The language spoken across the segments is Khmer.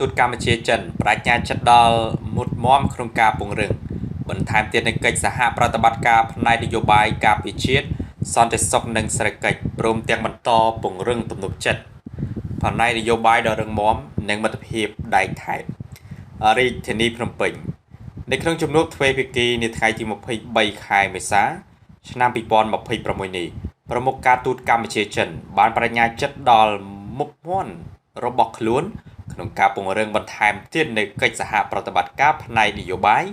ទូតកម្ពុជាចិនបដិញ្ញាចិត្តដល់មុតមមក្នុងការពង្រឹងបន្ថែមទៀតនៃកិច្ចសហប្រតិបត្តិការផ្នែកនយោបាយការពារជាតិសន្តិសុខនិងសេដ្ឋកិច្ចព្រមទាំងបន្តពង្រឹងទំនុកចិត្តផ្នែកនយោបាយដ៏រឹងមាំនិងមិត្តភាពដែកថែបរាជធានីភ្នំពេញនៅក្នុងជំនួបទ្វេភាគីនាថ្ងៃទី23ខែមេសាឆ្នាំ2026នេះប្រមុខការទូតកម្ពុជាចិនបានបដិញ្ញាចិត្តដល់មុខមាត់របស់ខ្លួនក្នុងការពង្រឹងបន្ថែមទៀតនៃកិច្ចសហប្រតិបត្តិការផ្នែកនយោបាយ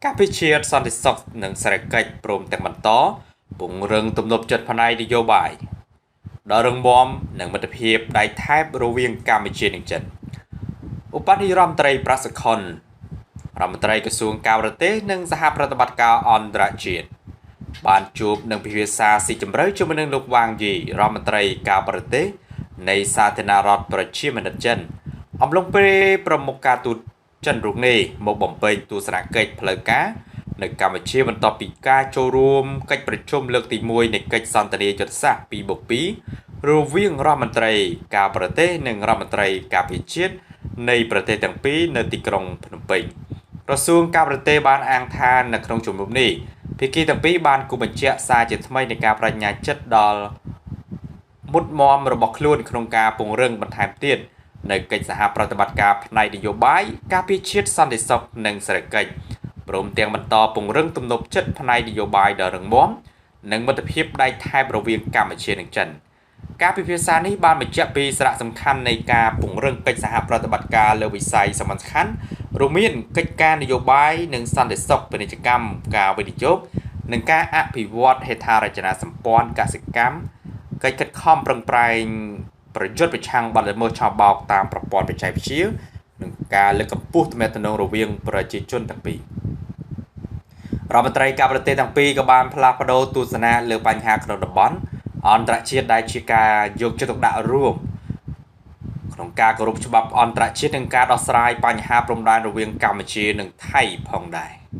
ការពារជាតិសន្តិសុខនិងសេដ្ឋកិច្ចព្រមទាំងបន្តពង្រឹងទំនុកចិត្តផ្នែកនយោបាយដ៏រឹងមាំនិងមិត្តភាពដែកថែបរវាងកម្ពុជានិងចិនឧបនាយករដ្ឋមន្ត្រីប្រាក់សុខុនរដ្ឋមន្ត្រីក្រសួងការបរទេសនិងសហប្រតិបត្តិការអន្តរជាតិបានជួបនឹងពិភាក្សាស៊ីជម្រៅជាមួយនឹងលោកវ៉ាងយីរដ្ឋមន្ត្រីការបរទេសនៃសាធារណរដ្ឋប្រជាមានិតចិនអំឡុងពេលប្រមុខការទូតចិនរូបនេះមកបំពេញទស្សនកិច្ចផ្លូវការនៅកម្ពុជាបន្ទាប់ពីការចូលរួមកិច្ចប្រជុំលើកទី1នៃកិច្ចសន្ទនាយុទ្ធសាស្ត្រ2+2រវាងរដ្ឋមន្ត្រីការបរទេសនិងរដ្ឋមន្ត្រីការពារជាតិនៃប្រទេសទាំងពីរនៅទីក្រុងភ្នំពេញក្រសួងការបរទេសបានអាងថានៅក្នុងជំនួបនេះភាគីទាំងពីរបានគូបញ្ជាក់សារជាថ្មីនៃការបដិញ្ញាចិត្តដល់មុតមមរបស់ខ្លួនក្នុងការពង្រឹងបន្ថែមទៀតនៅកិច្ចសហប្រតិបត្តិការផ្នែកនយោបាយការពារជាតិសន្តិសុខនិងសេដ្ឋកិច្ចព្រមទាំងបន្តពង្រឹងទំនុកចិត្តផ្នែកនយោបាយដ៏រឹងមាំនិងមិត្តភាពដែកថែបរវាងកម្ពុជានិងចិនការពិភាក្សានេះបានបញ្ជាក់ពីសារៈសំខាន់នៃការពង្រឹងកិច្ចសហប្រតិបត្តិការលើវិស័យសំខាន់រួមមានកិច្ចការនយោបាយនិងសន្តិសុខពាណិជ្ជកម្មការវិនិយោគនិងការអភិវឌ្ឍហេដ្ឋារចនាសម្ព័ន្ធកសិកម្មកិច្ចខិតខំប្រឹងប្រែងប្រយុទ្ធប្រឆាំងបទល្មើសឆបោកតាមប្រព័ន្ធបច្ចេកវិទ្យានិងការលើកកម្ពស់ទំនាក់ទំនងរវាងប្រជាជនទាំងពីររដ្ឋមន្ត្រីការបរទេសទាំងពីរក៏បានផ្លាស់ប្ដូរទស្សនៈលើបញ្ហាក្នុងតំបន់អន្តរជាតិដែលជាការយកចិត្តទុកដាក់រួមក្នុងការគោរពច្បាប់អន្តរជាតិនិងការដោះស្រាយបញ្ហាព្រំដែនរវាងកម្ពុជានិងថៃផងដែរ។